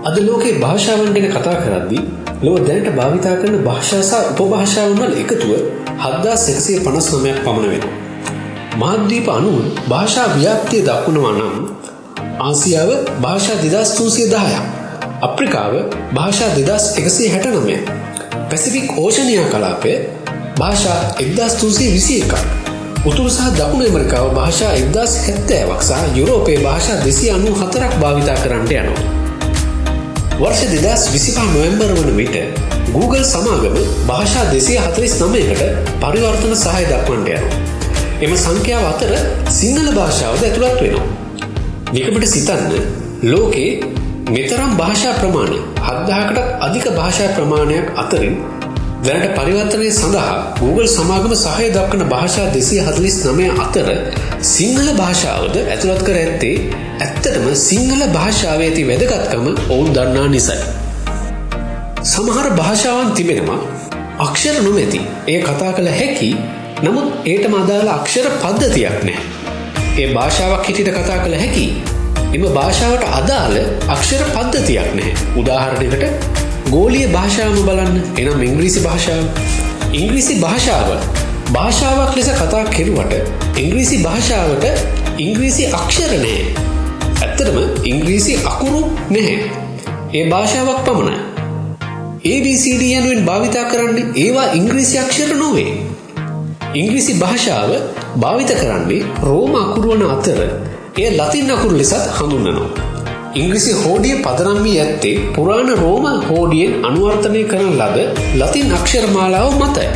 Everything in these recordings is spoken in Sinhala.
අද ලෝකයේ භාෂාවන් ගැන කතා කරද්දී ලොව දැනට භාවිතා කරන භාෂා සහ උපභාෂාවන් වල එකතුව 7159ක් පමණ වෙනවා. මහද්වීප අනුව භාෂා ව්‍යාප්තිය දක්වනවා නම් ආසියාව භාෂා 2310ක්, අප්‍රිකාව භාෂා 2169ක්, පැසිෆික් ඕෂනියා කලාපය භාෂා 1321ක්, උතුරු සහ දකුණු ඇමරිකාව භාෂා 1070ක් සහ යුරෝපයේ භාෂා 294ක් භාවිතා කරන්නට යනවා. වර්ෂ 2025 නොවැම්බර් වන විට Google සමාගම භාෂා 249කට පරිවර්තන සහාය දක්වන්නට යනවා. එම සංඛ්‍යාව අතර සිංහල භාෂාවද ඇතුළත් වෙනවා. නිකමට සිතන්න, ලෝකේ මෙතරම් භාෂා ප්‍රමාණය, 7000කටත් අධික භාෂා ප්‍රමාණයක් අතරින් දැනට පරිවර්තනය සඳහා Google සමාගම සහාය දක්වන භාෂා 249 අතර සිංහල භාෂාවද ඇතුළත් කර ඇත්තේ ඇත්තටම සිංහල භාෂාවේ ඇති වැදගත්කම ඔවුන් දන්නා නිසයි. සමහර භාෂාවන් තිබෙනවා අක්ෂර නොමැති. එය කතා කළ හැකි, නමුත් ඒටම අදාළ අක්ෂර පද්ධතියක් නැහැ. ඒ භාෂාවක් හැටියට කතා කළ හැකි. එම භාෂාවට අදාළ අක්ෂර පද්ධතියක් නැහැ. උදාහරණයකට ගෝලීය භාෂාවම බලන්න. එනම් ඉංග්‍රීසි භාෂාව. ඉංග්‍රීසි භාෂාව භාෂාවක් ලෙස කතා කෙරුවට ඉංග්‍රීසි භාෂාවට ඉංග්‍රීසි අක්ෂර නැහැ. ඇත්තටම ඉංග්‍රීසි අකුරු නැහැ. ඒ භාෂාවක් පමණයි. ABCD යනුවෙන් භාවිතා කරන්නේ ඒවා ඉංග්‍රීසි අක්ෂර නොවේ. ඉංග්‍රීසි භාෂාව භාවිත කරන්නේ රෝම අකුරු වන අතර එය ලතින් අකුරු ලෙසත් හඳුන්වනවා. ඉංග්‍රීසි හෝඩිය පදනම් වී ඇත්තේ පුරාණ රෝම හෝඩියෙන් අනුවර්තනය කරන ලද ලතින් අක්ෂර මාලාව මතයි.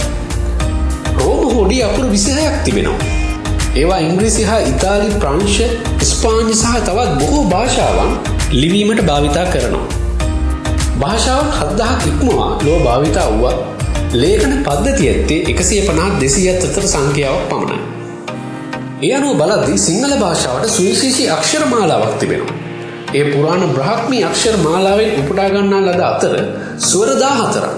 රෝම හෝඩිය අකුරු 26ක් තිබෙනවා. ඒවා ඉංග්‍රීසි හා ඉතාලි, ප්‍රංශ, ස්පාඤ්ඤ සහ තවත් බොහෝ භාෂාවන් ලිවීමට භාවිතා කරනවා. භාෂාවන් 7000ක් ඉක්මවා ලොව භාවිතා වුවත් ලේඛන පද්ධතිය ඇත්තේ 150 200ත් අතර සංඛ්‍යාවක් පමණයි. ඒ අනුව බලද්දී සිංහල භාෂාවට සුවිශේෂී අක්ෂර මාලාවක් තිබෙනවා. ඒ පුරාණ බ්‍රාහ්මී අක්ෂර මාලාවෙන් උපුටා ගන්නා ලද අතර ස්වර 14ක්,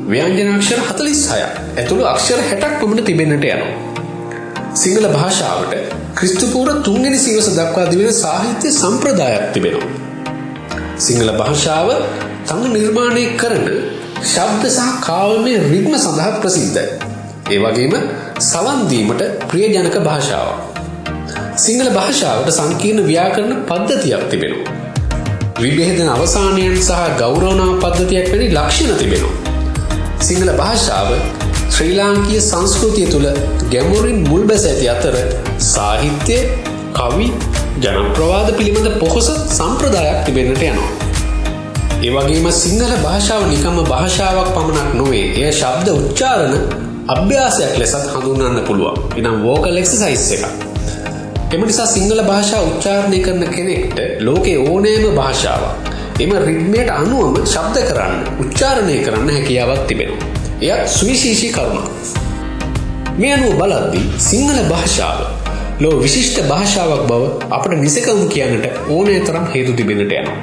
ව්‍යංජන අක්ෂර 46ක් ඇතුළු අක්ෂර 60ක් පමණ තිබෙන්නට යනවා. සිංහල භාෂාවට ක්‍රිස්තු පූර්ව තුන්වෙනි සියවස දක්වා දිවෙන සාහිත්‍ය සම්ප්‍රදායක් තිබෙනවා. සිංහල භාෂාව තම නිර්මාණය කරන ශබ්ද සහ කාව්‍යමය රිද්ම සඳහා ප්‍රසිද්ධයි. ඒ වගේම සවන් දීමට ප්‍රියජනක භාෂාවක්. සිංහල භාෂාවට සංකීර්ණ ව්‍යාකරණ පද්ධතියක් තිබෙනවා. විභේදන අවසානයන් සහ ගෞරවනාම පද්ධතියක් වැනි ලක්ෂණ තිබෙනවා. සිංහල භාෂාව ශ්‍රී ලාංකීය සංස්කෘතිය තුළ ගැඹුරින් මුල් බැස ඇති අතර සාහිත්‍ය, කවි, ජනප්‍රවාද පිළිබඳ පොහොසත් සම්ප්‍රදායක් තිබෙන්නට යනවා. ඒ වගේම සිංහල භාෂාව නිකම්ම භාෂාවක් පමණක් නොවේ. එය ශබ්ද උච්චාරණ අභ්‍යාසයක් ලෙසත් හඳුන්වන්න පුළුවන්. එනම් වෝකල් එක්සර්සයිස් එකක්. එම නිසා සිංහල භාෂාව උච්චාරණය කරන කෙනෙක්ට ලෝකේ ඕනෑම භාෂාවක් එම රිද්මයට අනුවම ශබ්ද කරන්න, උච්චාරණය කරන්න හැකියාවක් තිබෙනවා. එයත් සුවිශේෂී කරුණක්. මේ අනුව බලද්දී සිංහල භාෂාව ලොව විශිෂ්ට භාෂාවක් බව අපට නිසකවම කියන්නට ඕනෑ තරම් හේතු තිබෙන්නට යනවා.